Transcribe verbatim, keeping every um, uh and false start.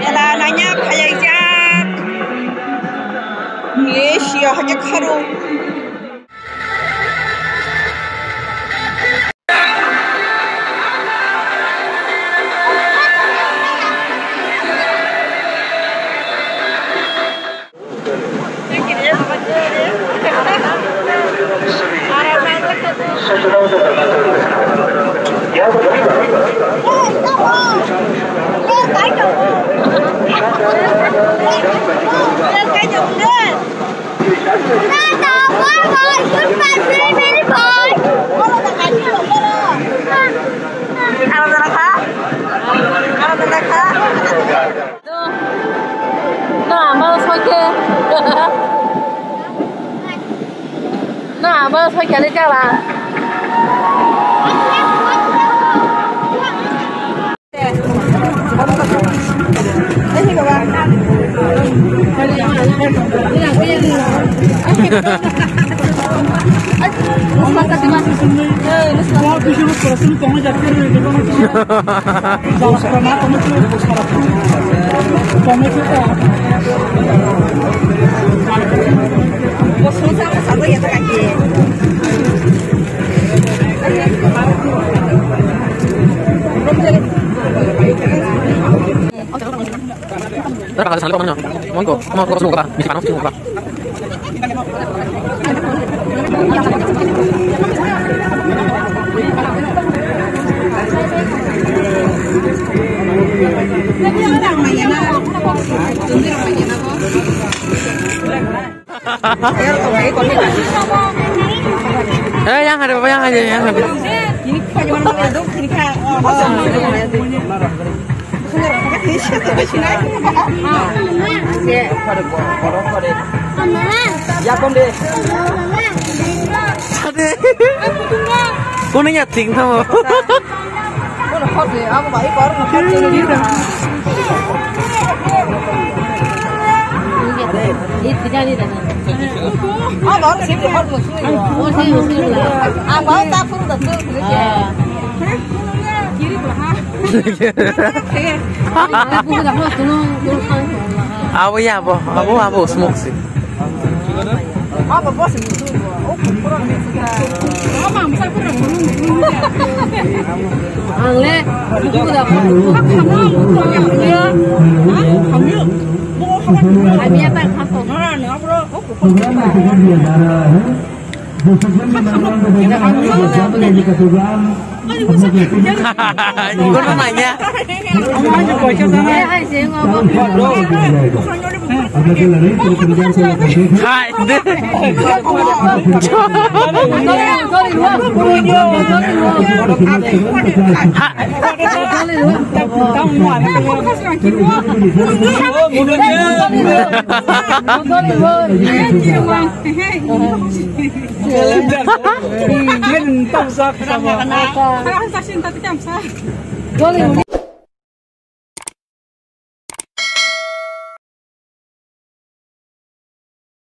Ela nanya phailaijak. Ye siya haja kharo. No, ama soike. No, ama soike le jala. Eh, yang ada, yang ada, yang ada. Sade. Kuning ya ting tamo. Abo ya abo, abo abo smoke si. Ang le, buku da. Kami apa yang khas? Kono nanya. Hai, de. Ha.